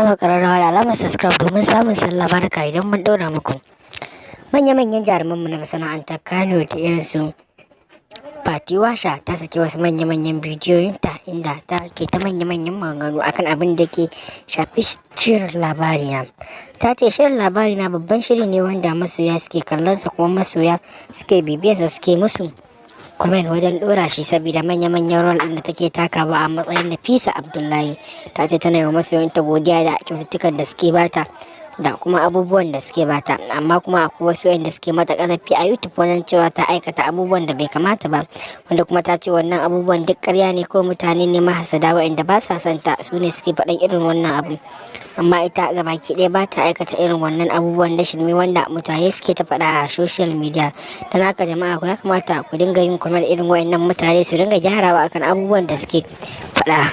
alamar ƙararrawa da alamar subscribe domin samun sallah barka idan mun ɗora muku. Manya-manyan jarumanmu na masana'antar Kano da irin su Fati Washa ta saki wasu manya-manyan bidiyoyinta inda ta ke ta manya-manyan maganganu akan abin da ke shafi shirin Labarina. Ta ce shirin Labarina babban shiri ne wanda masoya suke kallonsa, kuma masoya suke bibiyarsa, suke musu comment wajen dora shi saboda manya-manyan role ɗin da take takawa a matsayin Nafisa Abdullahi. Ta ce tana yi wa masoyanta godiya da kyaututtukan da suke bata da kuma abubuwan da suke bata, amma kuma akwai wasu wanda suke mata kazafi a YouTube wajen cewa ta aikata abubuwan da bai kamata ba, wanda kuma ta ce wannan abubuwan duk ƙarya ne ko mutane ne mahasada waɗanda ba sa son ta su ne suke faɗan irin wannan abu, amma ita gabaki ɗaya ba ta aikata irin wannan abubuwan da shirme wanda mutane suke ta faɗa a social media. Don haka jama'a, ya kamata ku dinga yin comment irin waɗannan mutane su dinga gyarawa akan abubuwan da suke faɗa.